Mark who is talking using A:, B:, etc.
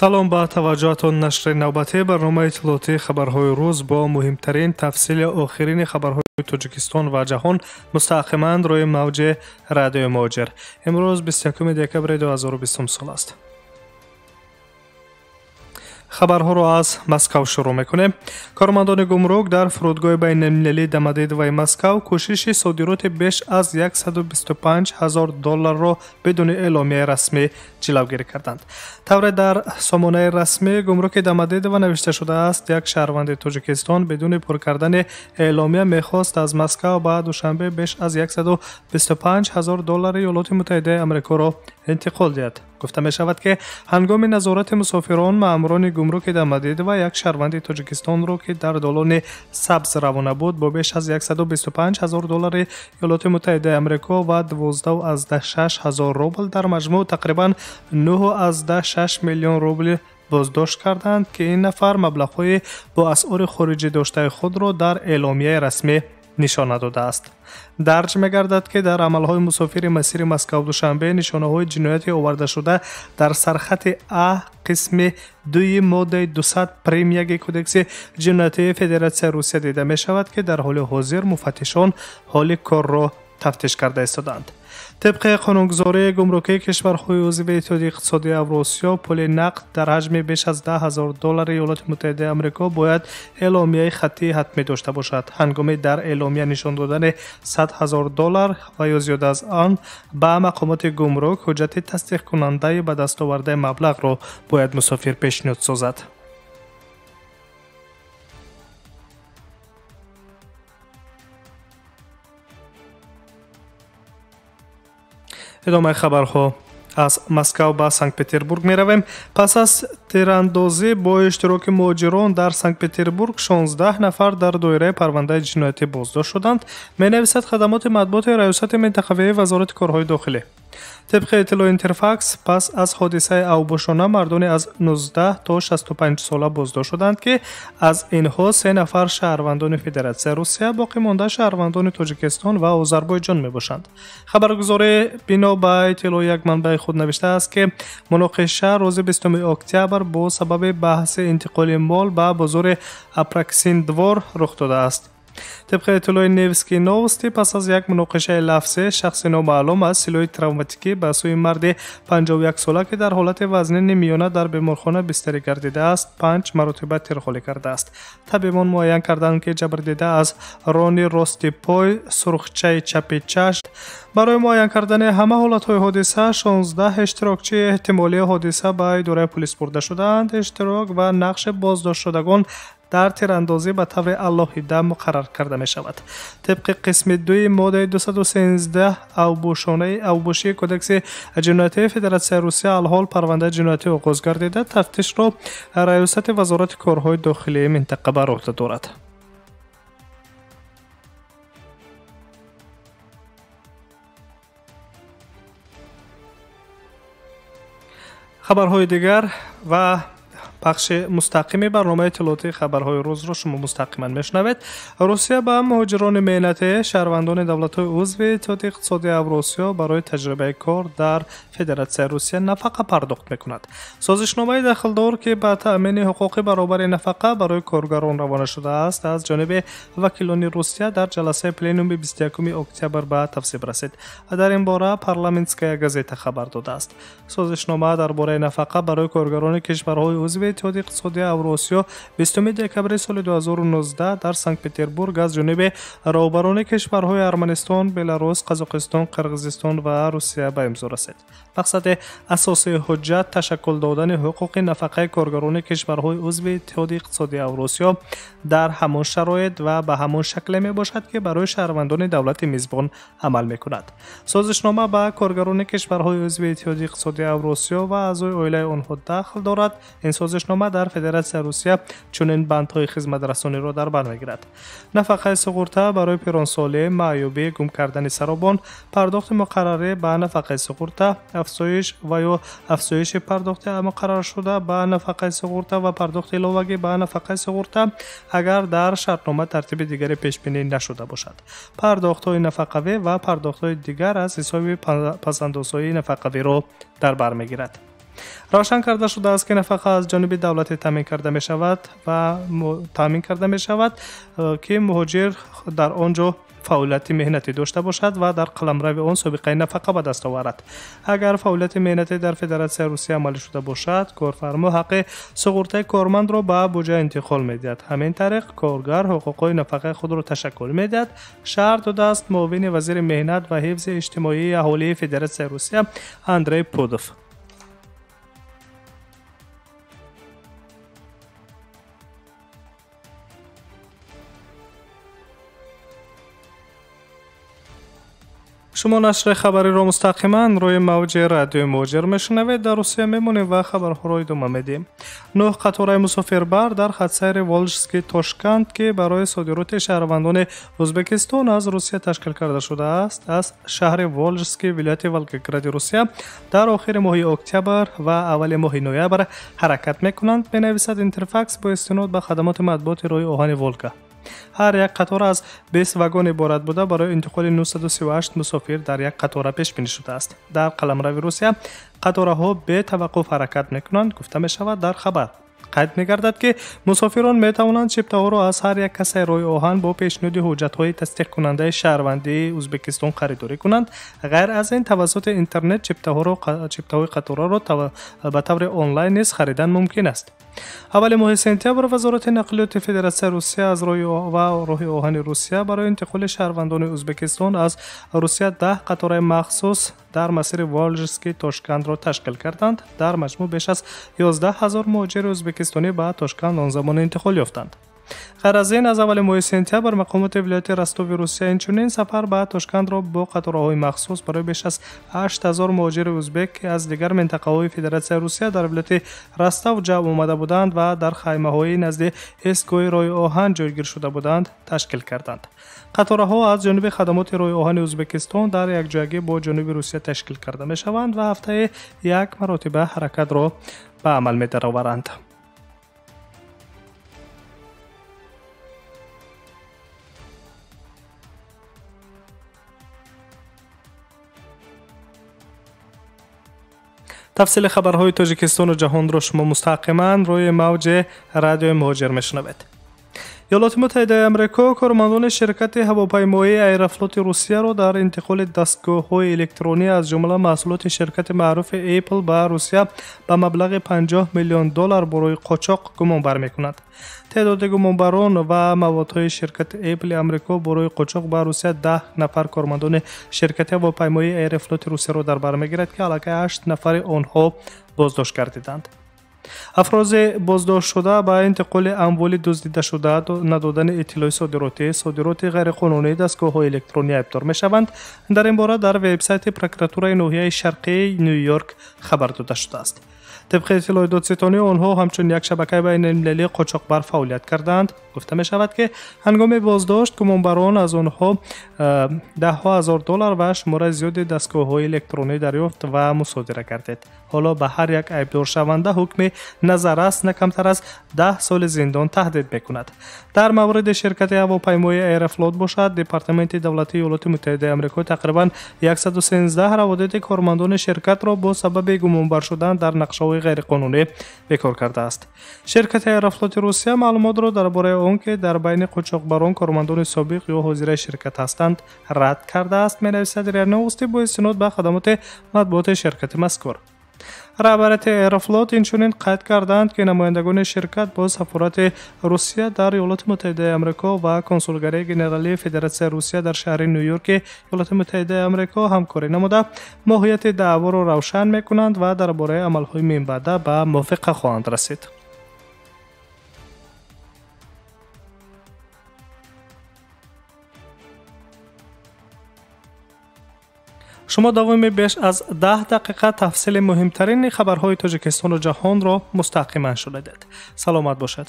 A: Салом ба таваҷҷӯҳатон. Нашри навбатии барномаи иттилоотии хабарҳои рӯз бо муҳимтарин тафсили охирини хабарҳои Тоҷикистон ва ҷаҳон мустақиман рӯи мавҷи радиои Муҳоҷир. Имрӯз 21 декабри 2020 сол аст. Хабарҳоро аз Москав шурӯъ мекунем. Кормандони гумрук дар фурудгоҳи байналмилалии Домодедовои Москав кӯшиши содироти беш аз 125 ҳазор долларро бидуни эъломияи расмӣ ҷилавгирӣ карданд. Тавре дар сомонаи расмии гумруки Домодедово навишта шудааст, як шаҳрванди Тоҷикистон бидуни пур кардани эъломия мехост аз Москав ба Душанбе беш аз 125 ҳазор доллари Иёлоти Муттаҳидаи Амрикоро интиқол диҳад. Гуфта мешавад, ки ҳангоми назорати мусофирон маъмурони гумруки Домодедово як шаҳрванди Тоҷикистонро, ки дар долони сабз равона буд, бо беш аз 125 ҳазор доллари Иёлоти Муттаҳидаи Амрико ва 12,6 ҳазор рубл, дар маҷмӯъ тақрибан 9,6 миллион рубл боздошт карданд, ки ин нафар маблағҳои бо асъори хориҷӣ доштаи худро дар эъломияи расмӣ нишон надодааст. Дарҷ мегардад, ки дар амалҳои мусофири масири Москав-Душанбе нишонаҳои ҷинояти овардашуда дар сархати А қисми 2 моддаи 200 прим 1 Кодекси ҷиноятии Федератсияи Русия дида мешавад, ки дар ҳоли ҳозир муфаттишон ҳоли корро тафтиш карда истоданд. Тибқи қонунгузории гумрукии кишварҳои узви Иттиҳоди иқтисодии Авросиё, пули нақд дар ҳаҷми беш аз 10 ҳазор доллари Иёлоти Муттаҳидаи Амрико бояд эъломияи хаттии ҳатмӣ дошта бошад. Ҳангоми дар эъломия нишон додани 100 ҳазор доллар ва ё зиёда аз он ба мақомоти гумрук ҳуҷҷати тасдиқкунандаи ба даст овардаи маблағро бояд мусофир пешниҳод созад. Идомаи хабарҳо. Аз Москав ба Санкт-Петербург меравем. Пас аз тирандозӣ бо иштироки муҳоҷирон дар Санкт-Петербург 16 нафар дар доираи парвандаи ҷиноятӣ боздошт шуданд, менависад хадамоти матбуоти Раёсати минтақавии Вазорати корҳои дохилӣ. Тибқи иттилои Интерфакс, пас аз ҳодисаи авбошона мардоне аз 19 то 65 сола боздошт шуданд, ки аз инҳо 3 нафар шаҳрвандони Федератсияи Русия, боқӣ монда шаҳрвандони Тоҷикистон ва Озарбойҷон мебошанд. Хабаргузорӣ бино ба иттилои як манбаи худ навиштааст, ки муноқиша рӯзи 20 октябр бо сабаби баҳси интиқоли мол ба бозори Апраксин-двор рух додааст. Тибқи иттилои Невский новости, пас аз як муноқишаи лафзӣ шахси номаълум аз силоҳи травматикӣ ба сӯи марди 51 сола, ки дар ҳолати вазнини миёна дар беморхона бистарӣ гардидааст, 5 маротиба тирхолӣ кардааст. Табибон муайян карданд, ки ҷабрдида аз рони рости пой, сурхчаи чапи чашм. Барои муайян кардани ҳама ҳолатҳои ҳодиса 16 иштирокчии эҳтимолии ҳодиса ба идораи пулис бурда шудаанд. Иштирок ва нақши боздоштшудагон дар тирандозӣ ба таври алоҳида муқаррар карда мешавад. Тибқи қисми 2 моддаи 213 авбошии Кодекси ҷиноятии Федератсияи Русия алҳол парвандаи ҷиноятӣ оғоз гардида, тафтишро Раёсати Вазорати корҳои дохилии минтақа бар уҳда дорад. Хабарҳои дигар ва пахши мустақими барномаи иттилоотии хабарҳои рӯзро шумо мустақиман мешунавед. Русия ба муҳоҷирони меҳнатӣ, шаҳрвандони давлатҳои узви Иттиҳоди иқтисодии Авросиё барои таҷрибаи кор дар Федератсияи Русия нафақа пардохт мекунад. Созишномаи дахлдор, ки ба таъмини ҳуқуқи баробари нафақа барои коргарон равона шудааст, аз ҷониби вакилони Русия дар ҷаласаи пленуми 21 октябр ба тавсиб расид. Дар ин бора Парламентская газета хабар додааст. Созишнома дар бораи нафақа барои коргарони кишварҳои узви Иттиҳоди иқтисодии Авросиё 20 декабри соли 2019 дар Санкт-Петербург аз ҷониби роҳбарони кишварҳои Арманистон, Беларус, Қазоқистон, Қирғизистон ва Русия ба имзо расид. Мақсади асосии ҳуҷҷат ташаккул додани ҳуқуқи нафақаи коргарони кишварҳои узви Иттиҳоди иқтисодии Авросиё дар ҳамон шароит ва ба ҳамон шакле мебошад, ки барои шаҳрвандони давлати мизбон амал мекунад. Созишнома ба коргарони кишварҳои узви Иттиҳоди иқтисодии Авросиё ва аъзои оилаи онҳо дахл дорад. Ин созишнома дар Федератсияи Русия чунин бандҳои хизматрасониро дар бар мегирад: нафақаи суғурта барои пиронсолӣ, маъюбӣ, гум кардани саробон, пардохти муқаррарӣ ба нафақаи суғурта, афзоиш ва ё афзоиши пардохти муқарраршуда ба нафақаи суғурта ва пардохти иловагӣ ба нафақаи суғурта, агар дар шартнома тартиби дигаре пешбинӣ нашуда бошад, пардохтҳои нафақавӣ ва пардохтҳои дигар аз ҳисоби пасандозҳои нафақавиро дар бар мегирад. Равшан карда шудааст, ки нафақа аз ҷониби давлатӣ таъмин карда мешавад ва таъмин карда мешавад, ки муҳоҷир дар он ҷо фаъолияти меҳнатӣ дошта бошад ва дар қаламрави он собиқаи нафақа ба даст оварад. Агар фаъолияти меҳнатӣ дар Федератсияи Русия амалӣ шуда бошад, корфармо ҳаққи суғуртаи кормандро ба буҷа интиқол медиҳад. Ҳамин тариқ коргар ҳуқуқҳои нафақаи худро ташаккул медиҳад, шарҳ додааст муовини вазири меҳнат ва ҳифзи иҷтимоии аҳолии Федератсияи Русия Андрей Пудов. Шумо нашри хабариро мустақиман рӯи мавҷи радиои Муҳоҷир мешунавед. Дар Русия мемонем ва хабарҳоро идома медиҳем. 9 қатораи мусофирбар дар хатсайри Волжский Тошканд, ки барои содироти шаҳрвандони Ӯзбекистон аз Русия ташкил карда шудааст, аз шаҳри Волжский вилояти Волгогради Русия дар охири моҳи октябр ва аввали моҳи ноябр ҳаракат мекунанд, менависад Интерфакс бо истинод ба хадамоти матбуоти роҳи оҳани Волга. Ҳар як қатора аз 20 вагон иборат буда, барои интиқоли 938 мусофир дар як қатора пешбинӣ шудааст. Дар қаламрави Русия қатораҳо бетаваққуф ҳаракат мекунанд, гуфта мешавад дар хабар. Қайд мегардад, ки мусофирон метавонанд чиптаҳоро аз ҳар як кассаи роҳи оҳан бо пешниҳоди ҳуҷҷатҳои тасдиқкунандаи шаҳрвандии Ӯзбекистон харидорӣ кунанд. Ғайр аз ин, тавассути интернет чиптаҳои қатораро ба таври онлайн низ харидан мумкин аст. Аввали моҳи сентябр Вазорати нақлиёти Федератсияи Русия аз ва роҳи оҳани Русия барои интиқоли шаҳрвандони Ӯзбекистон аз Русия 10 қатораи махсус дар масири Волжский Тошкандро ташкил карданд. Дар маҷмӯъ беш аз 11 ҳазор муҳоҷири ӯзбекистонӣ ба Тошканд он замон интиқол ёфтанд. Ғайр аз ин, аз аввали моҳи сентябр мақомоти вилояти Ростови Русия инчунин сафар ба Тошкандро бо қатораҳои махсус барои беш аз 8 ҳазор муҳоҷири ӯзбек, ки аз дигар минтақаҳои Федератсияи Русия дар вилояти Ростов ҷамъ омада буданд ва дар хаймаҳои назди истгоҳи роҳи оҳан ҷойгир шуда буданд, ташкил карданд. Қатораҳо аз ҷониби хадамоти роҳи оҳани Ӯзбекистон дар якҷоягӣ бо ҷониби Русия ташкил карда мешаванд ва ҳафтаи як маротиба ҳаракатро ба амал медароваранд. Тафсили хабарҳои Тоҷикистону ҷаҳонро шумо мустақиман рӯи мавҷи радиои Муҳоҷир мешунавед. Иёлоти Муттаҳидаи Амрико кормандони ширкати ҳавопаймоии Аэрофлоти Русияро дар интиқоли дастгоҳҳои электронӣ, аз ҷумла маҳсулоти ширкати маъруфи Apple ба Русия ба маблағи 50 миллион доллар барои қочоқ гумонбар мекунад. Теъдоди гумонбарон ва маводҳои ширкати Apple Амрико барои қочоқ ба Русия 10 нафар кормандони ширкати ҳавопаймоии Аэрофлоти Русияро дар бар мегирад, ки аллакай 8 нафари онҳо боздошт гардиданд. Афрози боздоштшуда ба интиқоли амволи дуздидашуда, надодани иттилои содиротӣ, содироти ғайриқонунии дастгоҳҳои электронӣ айбдор мешаванд. Дар ин бора дар вебсайти прокуратураи ноҳияи шарқии Ню-Йорк хабар дода шудааст. Тибқи иттилои додситонӣ, онҳо ҳамчун як шабакаи байналмилалии қочоқбар фаъолият карданд. Гуфта мешавад, ки ҳангоми боздошт гумонбарон аз онҳо даҳҳо ҳазор доллар ва шумораи зиёди дастгоҳҳои электронӣ дарёфт ва мусодира кардед. Ҳоло ба ҳар як айбдоршаванда ҳукми назаррас на камтар аз 10 соли зиндон таҳдид мекунад. Дар мавриди ширкати ҳавопаймоии Аэрофлот бошад, Департаменти давлатии Иёлоти Муттаҳидаи Амрико тақрибан 113 раводиди кормандони ширкатро бо сабаби гумонбар шудан дар нақшаҳои ғайриқонунӣ бекор кардааст. Ширкати Аэрофлоти Русия маълумотро дар бораи он ки дар байни қочоқбарон кормандони собиқ ё ҳозираи ширкат ҳастанд, рад кардааст, менависад РИА Новости бо истинод ба хадамоти матбуоти ширкати мазкур. Раҳбарияти Аэрофлот инчунин қайд карданд, ки намояндагони ширкат бо сафорати Русия дар Иёлоти Муттаҳидаи Амрико ва консулгарии генералии Федератсияи Русия дар шаҳри Ню-Йорки Иёлоти Муттаҳидаи Амрико ҳамкорӣ намуда, моҳияти даъворо равшан мекунанд ва дар бораи амалҳои минбаъда ба мувофиқа хоҳанд расид. Шумо давоми беш аз 10 дақиқа тафсили муҳимтарини хабарҳои Тоҷикистону ҷаҳонро мустақиман шунидед. Саломат бошед.